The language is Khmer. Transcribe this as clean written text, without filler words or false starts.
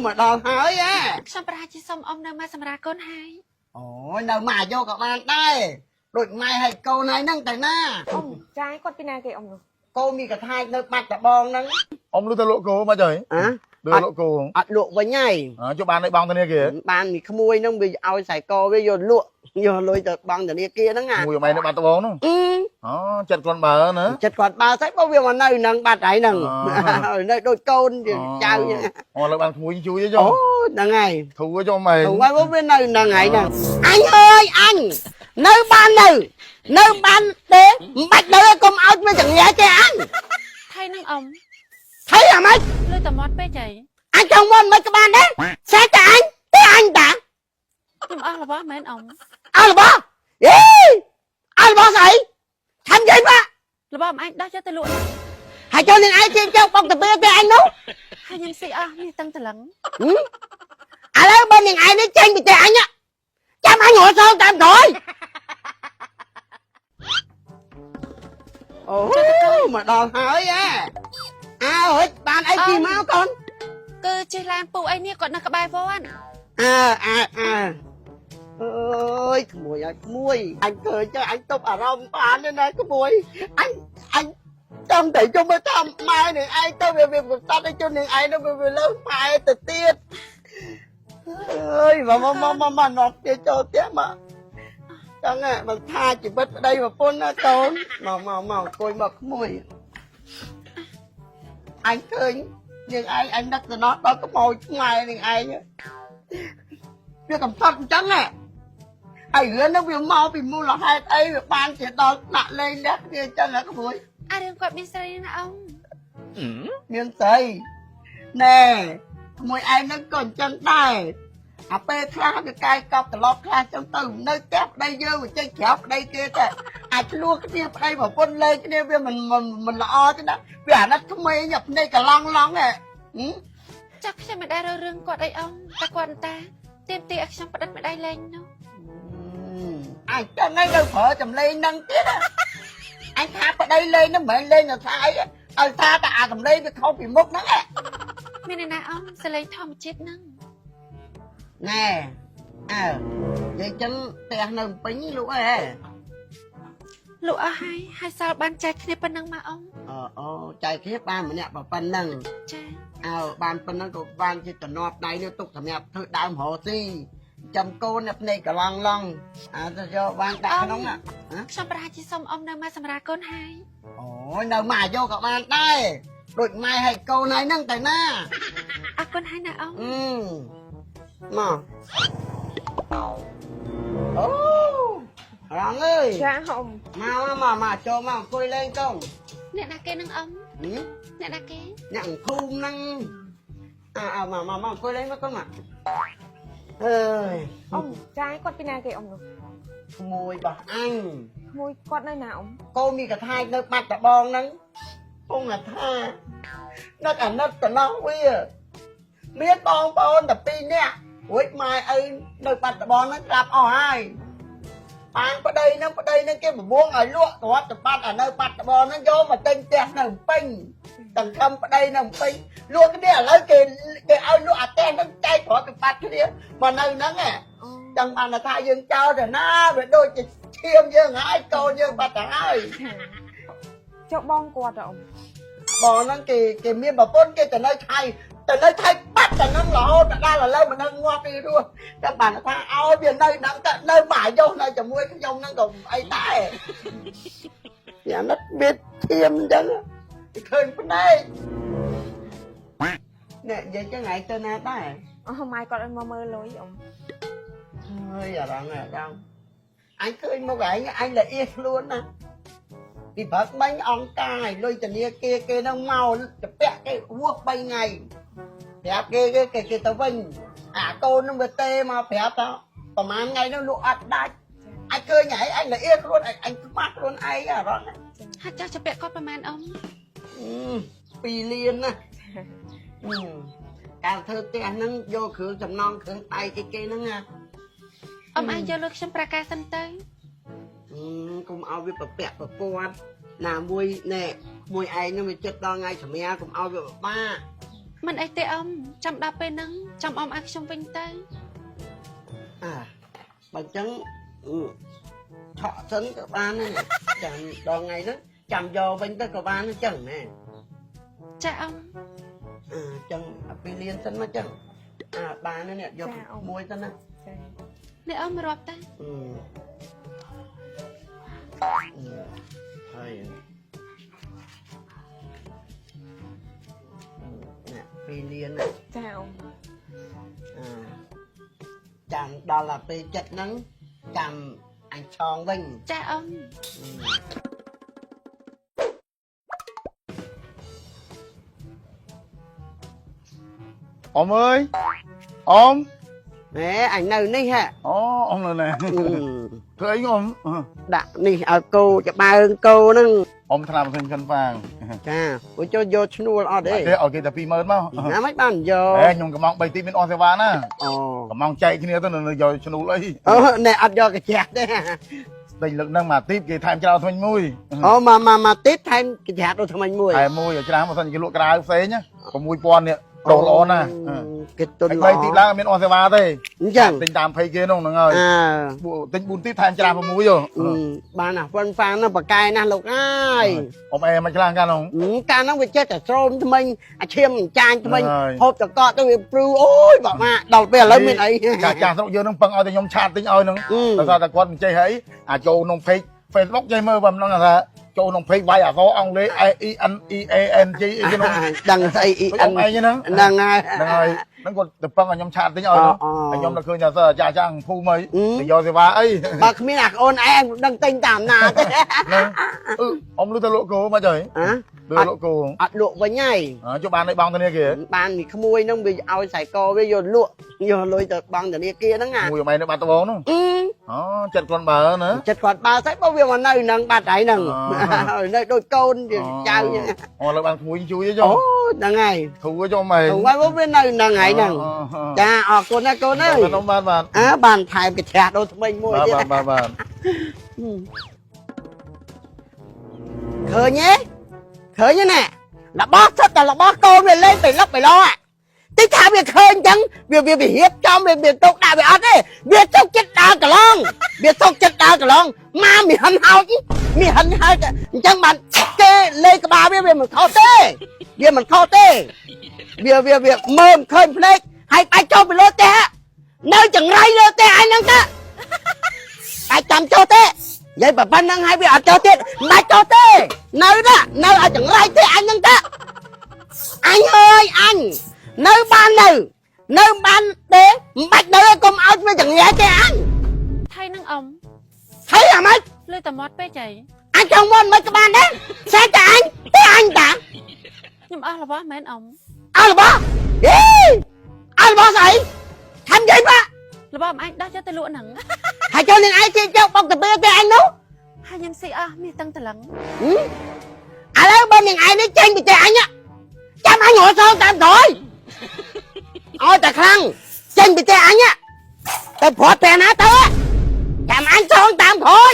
មកដល់ហើយហ៎ ខ្ញុំប្រហែលជាសុំអ៊ំនៅមកសម្រាប់កូនហើយ អូយនៅមកយកក៏បានដែរដូចម៉ែឲ្យកូនហើយហ្នឹងតែណា អ៊ំចាយគាត់ពីណាគេអ៊ំនោះ កូនមានកថាចនៅបាត់ដបងហ្នឹង អ៊ំលឺទៅលក់គោមកចុយ អ่ะ លឺលក់គោ អត់លក់វិញហើយ អើចុះបានឲ្យបងធនាគារ បានមីក្មួយហ្នឹងវាឲ្យខ្សែកវាយកលក់យកលុយទៅបង់ធនាគារហ្នឹងអា មួយម៉ែនៅបាត់ដបងនោះ អឺ អូចិត្តគាត់បើណា ចិត្តគាត់បើស្អីបើវាមកនៅហ្នឹងបាត់ហើយហ្នឹងនៅដូចកូនជាចៅហ្នឹង អូលើបានក្មួយជួយចុះ អូហ្នឹងហើយ ធូរចុះម៉ែ ទៅហើយវានៅហ្នឹងហើយហ្នឹងអញអើយអញនៅបាននៅនៅបានទេមិនបាច់នៅឯកុំឲ្យវាចង្រៃទេអញ ថៃនឹងអ៊ំ ថៃអាម៉េច លឺតែមាត់ពេកចៃ អញចង់មុនមិនក៏បានដែរសេះតែអញទេអញតា ខ្ញុំអស់របស់មែនអ៊ំ អើរបស់អេអើរបស់ស្អីធ្វើនិយាយបា របស់អ៊ំឯងដោះយកទៅលក់ ហើយចូលនឹងឯងជាងចង់បុកទៅពេលទេអញនោះ ហើយខ្ញុំស៊ីអស់នេះតឹងតលឹង ឥឡូវបើនឹងឯងនេះចេញពីទេអញចាំអញរត់សងតាមក្រោយអូមកដល់ហើយហ៎អើហិចបានអីជិះមកកូន គឺជិះឡានពូអីនេះគាត់នៅក្បែរវត្ត អើអើអើអើយក្មួយអើយក្មួយអញឃើញទៅអញទប់អារម្មណ៍បានទេណាក្មួយអញអញចាំតែជុំទៅតាមម៉ែនឹងឯងទៅវាវាកំសត់ឲ្យជុំនឹងឯងទៅវាលើម៉ែទៅទៀតអើយមកមកមកមកមកនាំគេចូលផ្ទះមកចឹងហ៎បើថាជីវិតប្តីប្រពន្ធណាកូនមកមកមកអង្គុយមកក្មួយអញឃើញនឹងឯងអញដឹកសំណោះដល់ក្មោចខ្មែរនឹងឯងវាកំសត់អញ្ចឹងហ៎ហើយរឿងហ្នឹងវាមកពីមូលហេតុអីវាបានជាដល់ថ្នាក់លេងលះគ្នាអញ្ចឹងហ៎ក្មួយ អារឿងគាត់មានស្រីណាអ៊ំ មានស្អីណែក្មួយឯងហ្នឹងក៏អញ្ចឹងដែរអាពេលខ្លះវាកាយកប់ត្រឡប់ខ្លះចឹងទៅនៅផ្ទះប្តីយើងវាចេញក្រៅប្តីគេតែអាចឆ្លោះគ្នាប្តីប្រពន្ធលេងគ្នាវាមិនមិនមិនល្អទេណាវាអាណិតក្មេងអាភ្នែកកឡងឡងហ៎ហឹម ចាក់ខ្ញុំមិនដែលរើរឿងគាត់អីអ៊ំតែគាត់តាទៀមទីឲ្យខ្ញុំផ្ដិតម្ដាយលែងនោះ អញចឹងឯងនៅប្រើចម្លេងហ្នឹងទៀតណាអញថាប្តីលេងហ្នឹងមិនមែនលេងនៅថាអីឲ្យថាតែអាចម្លេងវាខុសពីមុខហ្នឹងឯង មានអ្នកណាអ៊ំសលេងធម្មជាតិហ្នឹង ណែអើនិយាយចឹងផ្ទះនៅពេញលោកអើយ លក់អស់ហើយហើយសល់បានចែកគ្នាប៉ុណ្ណឹងមកអ៊ំ អូអូចែកគ្នាបានម្នាក់ប៉ុណ្ណឹង ចា អើបានប៉ុណ្ណឹងក៏បានជាតំណប់ដៃនេះទុកសម្រាប់ធ្វើដើមរកស៊ីចាំកូនអ្នកភ្នែកកឡងឡងអើទៅយកបានដាក់ក្នុងណា ខ្ញុំប្រហែលជាសុំអ៊ំនៅមកសម្រាប់កូនហើយ អូយនៅមកយកក៏បានដែរដូចម៉ែឲ្យកូនហើយហ្នឹងតែណា អរគុណហើយណាអ៊ំ អឺមកអូរងអើយ ចាអ៊ំ មកមកមកចូលមកអង្គុយលេងកូន អ្នកណាគេនឹងអ៊ំ ហឹម អ្នកណាគេ អ្នកភូមិហ្នឹងអើមកមកមកអង្គុយលេងមកកូនមកអើយ អ៊ំចាយគាត់ពីណាគេអ៊ំនោះ ក្មួយរបស់អញ ក្មួយគាត់នៅណាអ៊ំ កូនមានកថាចនៅបាត់ដបងហ្នឹងពងអាថានឹកអាណិតតំណោះវាមានបងប្អូនតែពីរនាក់រួចម៉ែឪនៅបាត់ដបងហ្នឹងស្រាប់អស់ហើយបានប្តីហ្នឹងប្តីហ្នឹងគេប្រមងឲ្យលក់ទ្រព្យសម្បត្តិអានៅបាត់ដបងហ្នឹងយកមកទិញផ្ទះនៅពេញសង្ឃឹមប្តីនៅពេញលក់គ្នាឥឡូវគេគេឲ្យលក់អាផ្ទះហ្នឹងចែកទ្រព្យសម្បត្តិគ្នាមកនៅហ្នឹងហ៎ អូ ចង់បានថាយើងចោលទៅណាវាដូចជាឈាមយើងហើយកូនយើងបាត់ទៅហើយ ចុះបងគាត់អ៊ំ បងហ្នឹងគេគេមានប្រពន្ធគេទៅនៅថៃទៅនៅថៃបាត់តែហ្នឹងរហូតដល់ឥឡូវមិនដឹងងាប់ពីរស់ចង់បានថាឲ្យវានៅហ្នឹងទៅនៅមួយអាយុនៅជាមួយខ្ញុំហ្នឹងក៏អីដែរយ៉ាងណាវាឈាមអញ្ចឹងឃើញភ្នែកនេះនិយាយចឹងឯងទៅណាដែរ អូម៉ែគាត់ឲ្យមកមើលលុយអ៊ំ អើយអារម្មណ៍អារម្មណ៍អញឃើញមកឯងអញល្អៀខ្លួនណាពីព្រឹកមិញអង្គការឲ្យលុយធនាគារគេនឹងមកទៅពាក់គេហួស3ថ្ងៃប្រាប់គេគេគេគេទៅវិញអាកូននឹងវាទេមកប្រាប់ថាប្រហែលថ្ងៃនោះលក់អត់ដាច់អញឃើញឯងអញល្អៀខ្លួនអញអញខ្មាស់ខ្លួនឯងអារម្មណ៍ ហាត់ចោះជពាក់គាត់ប្រហែលអ៊ំ 2លានណាកាលធ្វើផ្ទះហ្នឹងយកគ្រឿងចំណងគ្រឿងដៃគេគេហ្នឹងណា អ៊ំឯងយកលុយខ្ញុំប្រាការសិនទៅ កុំឲ្យវាប្រពាក់ប្រពាត់ណាមួយណែមួយឯងនឹងវាចិត្តដល់ថ្ងៃសម្រាកុំឲ្យវាពិបាក មិនអីទេអ៊ំចាំដល់ពេលហ្នឹងចាំអ៊ំឲ្យខ្ញុំវិញទៅ អាបើអញ្ចឹងអឺឆក់សិនក៏បានដែរចាំដល់ថ្ងៃហ្នឹងចាំយកវិញទៅក៏បានអញ្ចឹងណា ចាអ៊ំ អញ្ចឹងពីលៀនសិនមកអញ្ចឹងអាបាននេះយកមួយសិនណា ចា នេះអ៊ំរាប់ទៅ អឺហើយនេះពីលៀនណា ចាអ៊ំ អឺចាំដល់ដល់ពេលចិត្តហ្នឹងចាំអញឆងវិញ ចាអ៊ំ អ៊ំអើយអ៊ំ ហេអញនៅនេះហ่ะ អូអ៊ំនៅណែធ្វើអីអ៊ំ ដាក់នេះឲ្យគោច្បើងគោហ្នឹង អ៊ំថ្នាំផ្សេងកិនហ្វាង ចាព្រោះចូលយកឈ្នួលអត់ទេ ទេឲ្យគេតែ20000មក ណាមិនបានយក ហេខ្ញុំកំង3ទីមានអស់សេវាណា អូ កំងចែកគ្នាទៅនៅយកឈ្នួលអី អូណែអត់យកកាចាស់ទេ ទិញលើកហ្នឹងមកទីបគេថែមច្រើនថ្មិញមួយ អូមកមកមកទៀតថែមកច្រាស់ដូចថ្មិញមួយ ថែមមួយឲ្យច្រើនបើសិនគេលក់ក្រៅផ្សេង6000នេះប្រុសល្អណាស់ គេទុន ហើយ3ទីឡើងអត់មានអស់សេវាទេ អញ្ចឹង ទិញតាមភ័យគេនោះហ្នឹងហើយ អើ ទិញ4ទីថែមច្រើន6ហ៎ បានអាហ្វិនហ្វាងហ្នឹងបកកែណាស់លោកអើយ អ៊ំអែមិនឆ្លាស់កាលនោះ កាលហ្នឹងវាចេះតែស្រោមថ្មិញអាឈាមចាញថ្មិញ ហើយ ហូបតកទៅវាព្រូអូយបាក់ម៉ាដល់ពេលឥឡូវមានអី ចាស់ចាស់ស្រុកយើងហ្នឹងពឹងឲ្យតែខ្ញុំឆាតទិញឲ្យហ្នឹង អឺ ដោយសារតែគាត់មិនចេះហើយអាចចូលក្នុង page Facebook ចេះមើលបើមិនដឹងថាចូលក្នុង page វាយអក្សរអង់គ្លេស A E N E A N G អីគេនោះ ដឹងស្អី E ដូចអ៊ំ N ឯងហ្នឹង ហ្នឹងហើយ ហ្នឹងហើយហ្នឹងគាត់ទៅពឹងឲ្យខ្ញុំឆាតទិញឲ្យហ្នឹង អូ ហើយខ្ញុំនៅឃើញថាសើចាស់ចាស់ភូមិអី អឺ ទៅយកសេវាអី បើគ្មានអាក្អូនឯងដឹងទិញតាមណាទេ ហ្នឹងអឺអ៊ំលឺទៅលក់គោមកចុយ ហ៎ លឺលក់គោ អត់លក់វិញហើយ អើចុះបានឲ្យបងធនាគារ បានមីក្មួយហ្នឹងវាឲ្យខ្សែកវាយកលក់យកលុយទៅបង់ធនាគារហ្នឹងណា មួយអ៊ំឯងនៅបាត់ដបងនោះ អឺ អូចិត្តគាត់បើណា ចិត្តគាត់បើស្អីបើវាមកនៅហ្នឹងបាត់ហើយហ្នឹង អ នៅដូចកូនជាចៅចឹង អូលើបានក្មួយជួយចុះ អូហ្នឹងហើយ ធូរចុះម៉េច ទៅវិញវានៅហ្នឹងហើយហ្នឹងចាអរគុណណាកូនអើយ បាទបាទបាទ អើបានថែមកច្រាស់ដូចថ្មីមួយទៀត បាទបាទបាទ ឃើញទេឃើញទេណារបស់សិតតែរបស់កូនវាលេងទៅលឹកទៅឡតិចថាវាឃើញអញ្ចឹងវាវាវារៀបចំវាវាទុកដាក់វាអត់ទេវាសុកចិត្តដើរកន្លងវាសុកចិត្តដើរកន្លងមកមានហិនហោចមានហិនហោចអញ្ចឹងបានគេលេងក្បាលវាវាមិនខុសទេវាមិនខុសទេវាវាវាមើលមិនឃើញភ្នែកហើយបាច់ចូលពីលើផ្ទះនៅចង្រៃលើផ្ទះអញហ្នឹងទៅបាច់ចាំចូលទេនិយាយប៉ុណ្្នឹងហើយវាអត់ចូលទៀតមិនបាច់ចូលទេនៅណានៅឲ្យចង្រៃទេអញហ្នឹងទៅអញអើយអញនៅបាននៅនៅបានទេមិនបាច់នៅឯកុំឲ្យវាចង្រៃទេអញ ថៃនឹងអ៊ំ ហើយអាម៉េច លឺតែមាត់ពេកហី អញចង់មកមិនក៏បានដែរស្អែកតែអញទេអញតា ខ្ញុំអស់របស់មែនអ៊ំ អើរបស់ហេអើរបស់ស្អីធ្វើនិយាយបា របស់អ៊ំឯងដោះយកទៅលក់ហ្នឹង ហើយចូលនឹងឯងជិះយកបុកទៅពេលទេអញនោះ ហើយខ្ញុំស៊ីអស់មានតឹងតឡឹង ហឹមឥឡូវបើនឹងឯងនេះចេញពីទេអញចាំអញរត់សងតាមក្រោយឲ្យតែខ្លាំងចេញពីទេអញទៅព្រាត់តែណាទៅចាំអញសងតាមក្រោយ